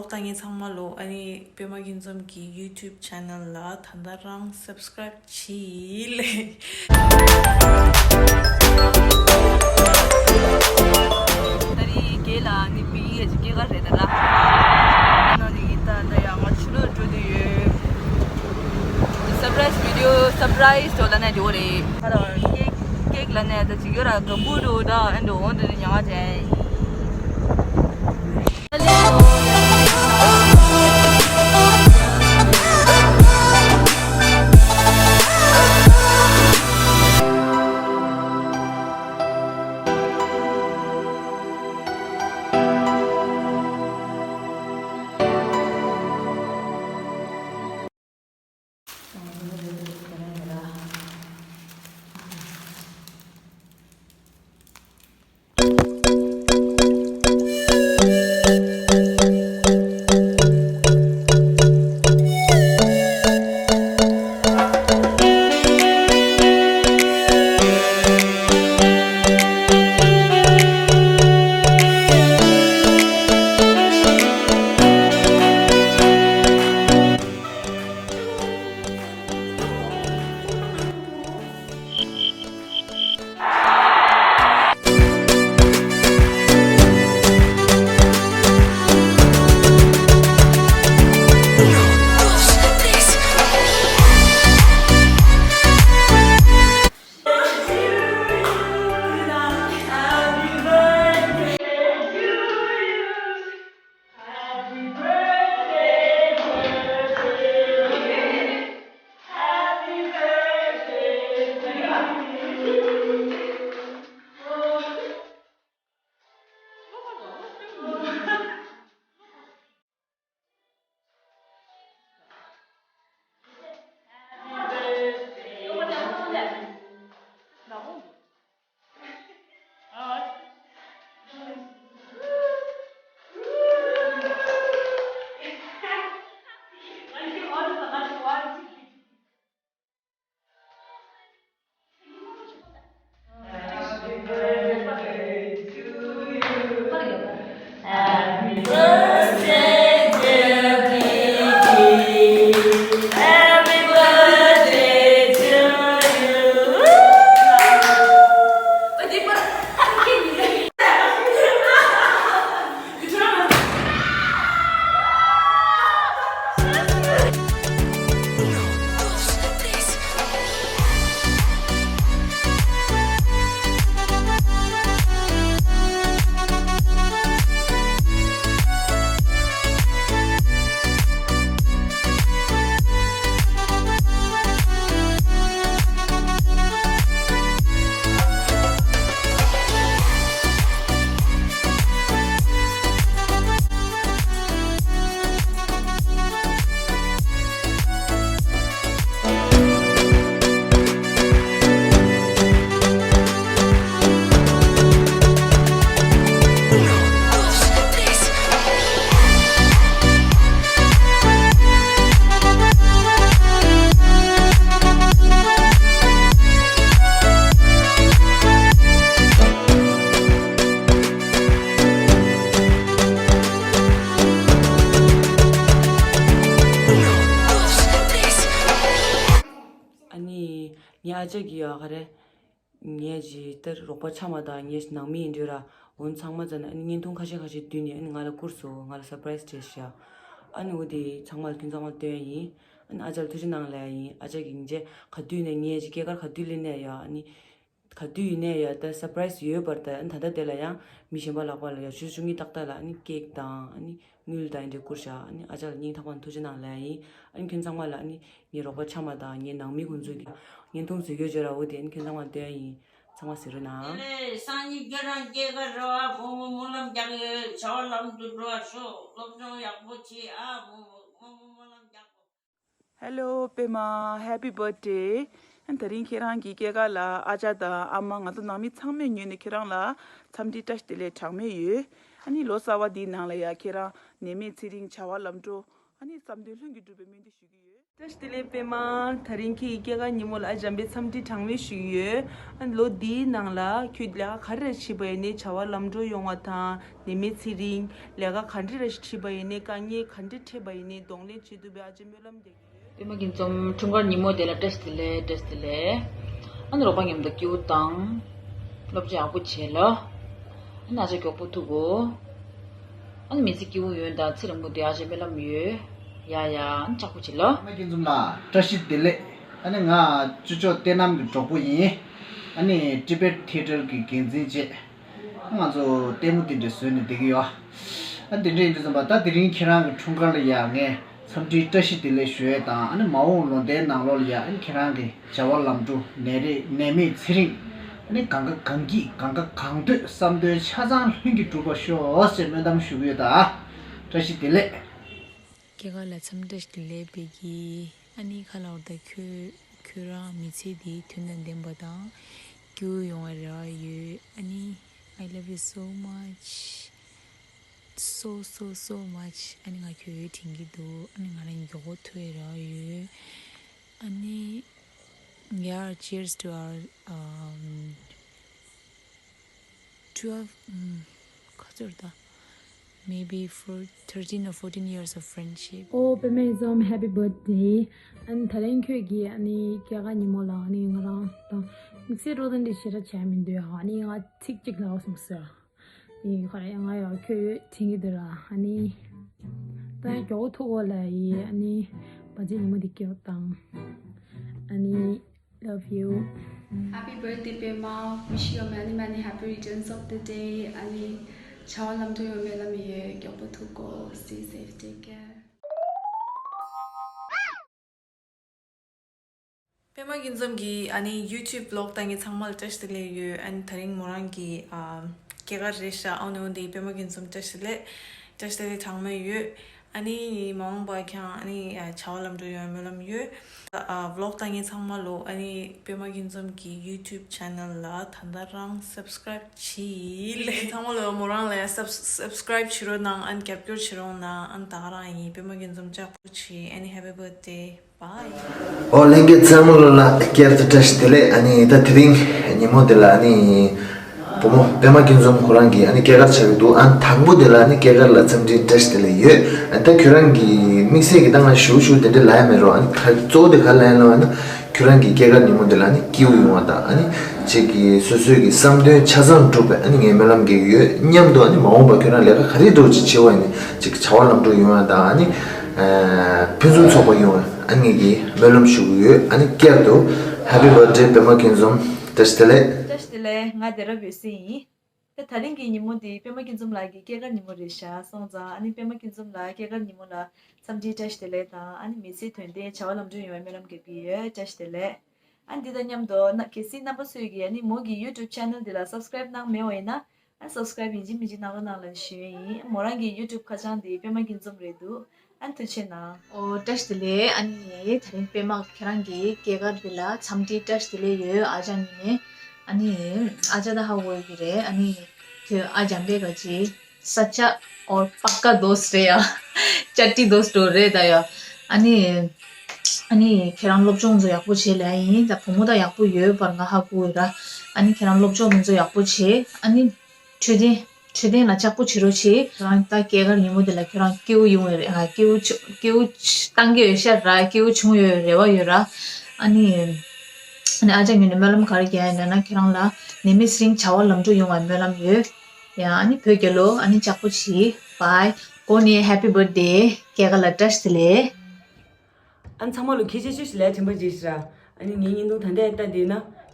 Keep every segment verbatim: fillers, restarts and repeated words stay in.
ད་ངས་ཚང་མ་ལོ་ཨ་ནི་པད་མ་སྐྱིད་འཛོམས་ཀྱི་YouTube channel་ལ་ད་ལྟ་རང་subscribe་བྱིས་ལེ། ད་རིང་གེག་ལ་ནི་པི་ཡ་ཅི་སྐྱེས་སྐར་རེད་ད་ལ། ཨ་ནོ་ནི་ད་ད་ཡ་ང་ཆུ་ལོ་འགྲོ་དུ་ཡོད། surprise video surprise་འགྲོ་ལ་ནས་འགྲོ་རེད། ད་ལ་གེག་གེག་ལ་ནས་ད་ཅི་ཡོད་ར་གམ་བུ་འགྲོ་ད་ཨ་འགྲོ་འོན་ད་ནི་ཉང་ཅན། ཨ་ནི་ངའི་ཨ་ཅག་གིས་ཡ་ག་རེ། ངས་ཇི་ལྟར་རོགས་པ་ཆ་མ་དང་ངའི་ནང་མི་ཡིན་འདྲ་ར་འོན་ཚང་མ་ཙ་ན་ཨ་ནི་བརྙན་ཐུང་ཁ་ཤས་ཁ་ཤས་བསྡུས་ནས་ཨ་ནི་ང་ལ་བསྐུར་སོང་། ང་ལ་surprise་བྱས་ཤག་ཨ་ནི་འོ་དེ་ཚང་མ་ལ་ཁྱོད་ཚང་མ་སྟོན་ཡིན། ཨ་ནི་ཨ་ཅག་ལ་ཐུགས་རྗེ་གནང་ལབ་ཡིན། ཨ་ཅག་གིས་ངས་ཇི་སྐྱེས་སྐར་ག་དུས་ལེན་ནས་ཡ་ཨ་ནི་ག་དུས་ཡིན་ནས་ཡ་ད་surprise་ཡོད་པར་ད་ཨ་ནི་ད་ལྟ་དེ་ལ་ཡང་མི་གཞན་པ་ལག་པ་ལ་ཡ་ཆུ་ཆུ་ངི་ཏག་ཏག་ལ་ཨ་ནི་ཀེག་དང་ཨ་ནི། དངུལ་དང་འདྲ་བསྐུར་བཞག་ཨ་ནི་ཨ་ཅག་ལ་སྙིང་ཐག་པ་ནས་ཐུགས་རྗེ་གནང་ལབ་ཡིན། ཨ་ནི་ཁྱོད་ཚང་མ་ལ་ཨ་ནི་ངའི་རོགས་པ་ཆ་མ་དང་ངའི་ནང་མི་ཀུན་ཚོ་གི་བརྙན་ཐུང་བཟོས་ཡོད་ཅེས་ར་འོ་དེ་ཨ་ནི་ཁྱོད་ཚང་མ་སྟོན་ཡིན། ཚང་མ་གཟིགས་རོགས་གནང་། ཨེ་ལེ་སང་ཉིན་ཁྱེད་རང་སྐྱེས་སྐར་རེད་བ། བུ་མོ་སྨོན་ལམ་རྒྱག་ཡོད། བྱ་བ་ལམ་དུ་འགྲོ་བ་ཤོག་སློབ་སྦྱོང་ཡག་པོ་བྱེད་ཨ། བུ་མོ་བུ་མོ་སྨོན་ལམ་རྒྱག་དགོས། Hello པད་མ། Happy birthday། ཨ་ད་རིང་ཁྱེད་རང་གི་སྐྱེས་སྐར་ལ་ཨ་ཅག་དང་ཨ་མ་ང་ཚོ་ནང་མི་ཚང་མས་ཉོས་ནས་ཁྱེད་རང་ལ་འཚམས་འདྲི་བཀྲ་ཤིས་བདེ་ལེགས་གྲངས་མེད་ཡོད། ཨ་ནི་ལོ་གསར་བ་འདིའི་ནང་ལ་ཡ་ཁྱེད་རང་ནད་མེད་ཚེ་རིང་བྱ་བ་ལམ་འགྲོ། ཨ་ནི་བསམ་དོན་ལྷུན་གྱིས་འགྲུབ་པའི་སྨོན་འདུན་ཞུ་གི་ཡོད། བཀྲ་ཤིས་བདེ་ལེགས་པད་མ། དེ་རིང་ཁྱེད་ཀྱི་སྐྱེས་སྐར་ཉིན་མོ་ལ་ཨ་འཇམ་པའི་འཚམས་འདྲི་གྲངས་མེད་ཞུ་གི་ཡོད། ཨ་ནི་ལོ་འདིའི་ནང་ལ་ཁྱོད་ལས་ཀ་ག་རེ་བྱེད་པ་ཡིན་ནའི་བྱ་བ་ལམ་འགྲོ་ཡོང་བ་དང་། ནད་མེད་ཚེ་རིང་། ལས་ཀ་ག་འདྲ་རེ་ཞིག་ཁྲིད་པ་ཡིན་ནའི་དཀའ་ངལ་ག་འདྲ་འཕྲད་པ་ཡིན་ནའི་གདོང་ལེན་བྱེད་ཐུབ་པའི་ཨ་ཅེ་སྨོན་ལམ་རྒྱག་གི་ཡོད། པད་མ་སྐྱིད་འཛོམས་འཁྲུངས་སྐར་ཉིན་མོ་དེ་ལ་བཀྲ་ཤིས་བདེ་ལེགས། བཀྲ་ཤིས་བདེ་ལེགས། ཨ་ནི་རོགས་པ་མཉམ་དུ་སྐྱིད་པོ་བཏང་། སློབ་སྦྱོང་ཡག་པོ་བྱེད་ལ། ཨ་ནི་ཨ་ཅག་མགྱོགས་པོ་ཐུག་གོ། ཨ་ནི་མི་ཚེ་སྐྱིད་པོ་ཡོང་དང་ཚེ་རིང་པོ་དེ་ཨ་ཅག་སྨོན་ལམ་ཡོད། ཡ་ཡ། ཨ་ནི་ལྕགས་པོ་བྱེད་ལ། པད་མ་སྐྱིད་འཛོམས་ལགས་བཀྲ་ཤིས་བདེ་ལེགས། ཨ་ནི་ང་ཅོ་ཅོ་བསྟན་རྣམ་གྱི་གྲོགས་པོ་ཡིན། ཨ་ནི་Tibet Theatre གི་འགན་འཛིན་བྱས། ང་ཚོ་ལྟད་མོ་དེ་འདྲ་བཟོས་ནས་བསྡད་ཀྱི་ཡོད། ཨ་དེ་འདྲ་ཡིན་དུས་ཙམ་པ་ད་དེ་རིང་ཁྱེད་རང་གི་འཁྲུངས་སྐར་ལ་ཡ་ངས་འཚམས་འདྲིའི་བཀྲ་ཤིས་བདེ་ལེགས་ཞུ་ཡས་དང་། ཨ་ནི་མ་འོངས་ལོ་ཟླའི་ནང་ལོགས་ལ་ཡ་ཨ་ནི་ཁྱེད་རང་གི་བྱ་བ་ལམ་འགྲོ་ནད་རེ་ནད་མེད་ཚེ་རིང་། ཨ་ནི་གང་དགའ་གང་སྐྱིད་གང་དགའ་གང་འདོད་བསམ་དོན་ཆ་ཚང་ལྷུན་གྱིས་འགྲུབ་པར་ཤོག་ཅེས་སྨོན་ལམ་ཞུ་གི་ཡོད། ད་བཀྲ་ཤིས་བདེ་ལེགས། སྐྱེས་སྐར་ལ་འཚམས་འདྲི་བཀྲ་ཤིས་བདེ་ལེགས་པད་སྐྱིད། ཨ་ནི་ཁ་ལག་ད་ཁྱོད་ཁྱོད་རང་མི་ཚེ་འདི་དོན་དང་ལྡན་པ་དང་སྐྱིད་པོ་ཡོང་བའི་རེ་བ་ཡོད། ཨ་ནི་I love you so much, so so so much. ཨ་ནི་ང་ཁྱོད་དྲན་གྱི་འདུག་ཨ་ནི་ང་རང་མགྱོགས་པོ་ཐུག་པའི་རེ་བ་ཡོད། ཨ་ནི་yeah, cheers to our um, twelve, ཨམ། ག་ཚོད་རེད་ད། Maybe for thirteen or fourteen years of friendship. ཨོ་པད་མ་སྐྱིད་འཛོམས། Happy birthday. ཨ་ནི་ད་ལན་ཁྱོད་ཀྱི་ཨ་ནི་སྐྱེས་སྐར་ཉིན་མོ་ལ་ཨ་ནི་ང་རང་དང་དམིགས་བསལ་སྤྲོ་སྣང་འདི་ཞེ་དྲག་བྱས་མི་འདུག་ཨ་ནི་ང་ཚིག་གཅིག་ལབ་སོང་ཟེར། ཨ་ནི་ག་རེ་ང་ཡང་ཁྱོད་དྲན་གྱི་འདུག་ལ། ཨ་ནི་ད་ཡང་མགྱོགས་པོ་ཐུག་གོ་ལ་ཡི། ཨ་ནི་བར་ཆད་ཉིན་མོ་འདི་སྐྱིད་པོ་བཏང་། ཨ་ནི། Love you. Happy birthday པད་མ། Wish you many many happy returns of the day. ཨ་ནི་བྱ་བ་ལམ་འགྲོ་ཡོང་བའི་སྨོན་ལམ་ཡོད། མགྱོགས་པོ་ཐུག་གོ། Stay safe, take care. པད་མ་སྐྱིད་འཛོམས་ཀྱི་ཨ་ནི་YouTube vlog ལྟ་མཁན་ཚང་མ་ལ་བཀྲ་ཤིས་བདེ་ལེགས་ཡོད། ཨ་ནི་དེ་རིང་མོ་རང་གི་ཨ་སྐྱེས་སྐར་རེད་ཤག་ཨ་ནི་འོན་ཏེ་པད་མ་སྐྱིད་འཛོམས་བཀྲ་ཤིས་བདེ་ལེགས། བཀྲ་ཤིས་བདེ་ལེགས་གྲངས་མེད་ཡོད། ཨ་ནི་མ་འོངས་པ་ཁྱེད་རང་ཨ་ནི་བྱ་བ་ལམ་འགྲོ་ཡོང་བའི་སྨོན་ལམ་ཡོད། ཨ་vlog ལྟ་མཁན་ཚང་མ་ལོ་ཨ་ནི་པད་མ་སྐྱིད་འཛོམས་ཀྱི་YouTube channel ལ་ད་ལྟ་རང་subscribe བྱེད་ལེ། ཚང་མ་ལོ་མོ་རང་ལ་ཡང་sub- subscribe བྱེད་རོགས་གནང་། ཨ་ནི་རྒྱབ་སྐྱོར་བྱེད་རོགས་གནང་། ཨ་ནི་ད་ག་རང་ཡིན། པད་མ་སྐྱིད་འཛོམས་ལྕགས་པོ་བྱེད། ཨ་ནི་happy birthday. Bye. ཨོ་ལྷན་རྒྱས་ཚང་མ་ལོ་ལ་བསྐྱར་དུ་བཀྲ་ཤིས་བདེ་ལེགས། ཨ་ནི་ད་དེ་རིང་ཉིན་མོ་འདི་ལ་ཨ་ནི་བུ་མོ་པད་མ་སྐྱིད་འཛོམས་ཁོ་རང་གི་ཨ་ནི་སྐྱེས་སྐར་ཆགས་ཀྱི་འདུག་ཨ་ནི་དང་པོ་འདི་ལ་ཨ་ནི་སྐྱེས་སྐར་ལ་འཚམས་འདྲིའི་བཀྲ་ཤིས་བདེ་ལེགས་ཡོད། ཨ་ནི་ད་ཁྱོད་རང་གི་དམིགས་བསལ་གྱི་ད་ང་ཞུ་ཞུ་དེ་འདྲ་ལབ་ཡ་མེད་རོགས། ཨ་ནི་ད་གཙོ་བོ་དེ་ག་ལབ་ཡ་ལབ་ན་ཁྱོད་རང་གི་སྐྱེས་སྐར་ཉིན་མོ་འདི་ལ་ཨ་ནི་སྐྱིད་པོ་ཡོང་བ་དང་། ཨ་ནི་ཅིག་གི་སོ་སོའི་གི་བསམ་དོན་ཆ་ཚང་འགྲུབ་པའི་ཨ་ནི་ངས་སྨོན་ལམ་རྒྱག་གི་ཡོད། མཉམ་དུ་ཨ་ནི་མ་འོངས་པ་ཁྱོད་རང་ལས་ཀ་ག་རེ་འདྲ་བོ་ཅིག་བྱེད་པ་ཡིན་ནའི་ཅིག་བྱ་བ་ལམ་འགྲོ་ཡོང་བ་དང་། ཨ་ནི་ཕུན་སུམ་ཚོགས་པ་ཡོང་བའི་ཨ་ནི་ངས་ཀྱི་སྨོན་ལམ་ཞུ་གི་ཡོད། ཨ་ནི་བསྐྱར་དུ་Happy birthday པད་མ་སྐྱིད་འཛོམས། བཀྲ་ཤིས་བདེ་ལེགས། བཀྲ་ཤིས་བདེ་ལེགས། ང་སྡེ་ར་འོད་ཟེར་ཡིན། ད་དེ་རིང་གི་ཉིན་མོ་འདི་པད་མ་སྐྱིད་འཛོམས་ལགས་ཀྱི་སྐྱེས་སྐར་ཉིན་མོ་རེད་ཤག་སོང་ཙང་ཨ་ནི་པད་མ་སྐྱིད་འཛོམས་ལགས་སྐྱེས་སྐར་ཉིན་མོ་ལ་འཚམས་འདྲིའི་བཀྲ་ཤིས་བདེ་ལེགས་དང་། ཨ་ནི་མི་ཚེ་དོན་ལྡན་བྱ་བ་ལམ་འགྲོ་ཡོང་བའི་སྨོན་ལམ་རྒྱག་གི་ཡོད། བཀྲ་ཤིས་བདེ་ལེགས། ཨ་ནི་འདི་དང་མཉམ་དུ་ན་གལ་སྲིད་རྣམ་པ་ཚོས་ཀྱིས་ཨ་ནི་མོ་གི་YouTube channel འདི་ལ་subscribe གནང་མེད་པ་ཡིན་ན། ཨ་subscribe ཡིན་གཅིག་མིན་གཅིག་གནང་རོགས་གནང་ལ་ཞུ་ཡས་ཡིན། མོ་རང་གི་YouTube ཁ་བྱང་འདི་པད་མ་སྐྱིད་འཛོམས་རེད་འདུག་ཨ་ནི་ཐུགས་རྗེ་གནང་། ཨོ་བཀྲ་ཤིས་བདེ་ལེགས། ཨ་ནི་དེ་རིང་པད་མ་ཁྱེད་རང་གི་སྐྱེས་སྐར་འདི་ལ་འཚམས་འདྲིའི་བཀྲ་ཤིས་བདེ་ལེགས་ཡོད། ཨ་ཅག་ངོས་ནས། ཨ་ནི་ཨ་ཅག་ད་ཧ་གོ་གི་རེད། ཨ་ནི་ཁྱོད་ཨ་འཇམ་པའི་ག་ཅི་ས་ཆ་ཨོ་པ་ཀ་དོས་རེད་ཡ། ཅ་ཏི་དོས་འགྲོ་རེད་ད་ཡ། ཨ་ནི་ཨ་ནི་ཁྱེད་རང་སློབ་སྦྱོང་ཚོ་ཡག་པོ་བྱེད་ལ་ཡིན། ད་བུ་མོ་ད་ཡག་པོ་ཡོད་པར་ང་ཧ་གོ་གི་ར། ཨ་ནི་ཁྱེད་རང་སློབ་སྦྱོང་དེ་ཚོ་ཡག་པོ་བྱེད། ཨ་ནི་འཕྲོད་བསྟེན་འཕྲོད་བསྟེན་ལ་ལྕགས་པོ་བྱེད་རོགས་བྱེད། ཁྱེད་རང་ད་སྐྱེས་སྐར་ཉིན་མོ་དེ་ལ་ཁྱེད་རང་སྐྱིད་པོ་ཡོང་བའི་རེ་ཨ་སྐྱིད་པོ་བྱུང་སྐྱིད་པོ་བཏང་གི་ཡོད་ཤག་ར། སྐྱིད་པོ་བྱུང་ཡོད་རེ་བ་ཡོད་ར། ཨ་ནི་ཨ་ནི་ཨ་ཅག་ངོས་ནས་སྨོན་ལམ་ག་རེ་རྒྱག་ཡིན་ལབ་ན་ཁྱེད་རང་ལ་ནད་མེད་ཚེ་རིང་བྱ་བ་ལམ་འགྲོ་ཡོང་བའི་སྨོན་ལམ་ཡོད། ཡ་ཨ་ནི་བོད་རྒྱལ་ལོ། ཨ་ནི་ལྕགས་པོ་བྱེད། བའི་གོ་ནས་Happy birthday སྐྱེས་སྐར་ལ་བཀྲ་ཤིས་བདེ་ལེགས། ཨ་ནི་ཚང་མ་ལོ་ཁྱེད་ཆེ་ཆེ་ཞིག་ལ་དྲན་པ་བརྗེད་ཤི་ར། ཨ་ནི་ངའི་བརྙན་ཐུང་ད་ལྟ་ལྟ་བསྡད་ན་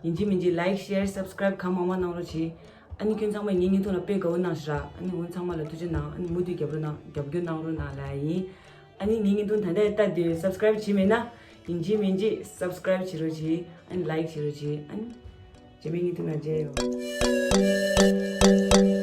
ཡིན་གཅིག་མིན་གཅིག་like share subscribe གང་མང་མང་གནང་རོགས་བྱེད། ཨ་ནི་ཁྱོད་ཚང་མ་ངའི་བརྙན་ཐུང་ལ་དཔེ་དགའ་བོ་གནང་ཤི་ར། ཨ་ནི་འོ་ཚང་མ་ལ་ཐུགས་རྗེ་གནང་། ཨ་ནི་མུ་མཐུད་རྒྱབ་རོགས་གནང་རྒྱབ་སྐྱོར་གནང་རོགས་གནང་ལ་ཡིན། ཨ་ནི་ངའི་བརྙན་ཐུང་ད་ལྟ་ལྟ་བསྡད་subscribe བྱས་མེད་ན་ཡིན་གཅིག་མིན་གཅིག་subscribe བྱེད་རོགས་བྱེད། ཨ་ནི་like བྱེད་རོགས་བྱེད། ཨ་ནི་རྗེས་མའི་བརྙན་ཐུང་ལ་མཇལ་ཡོང་།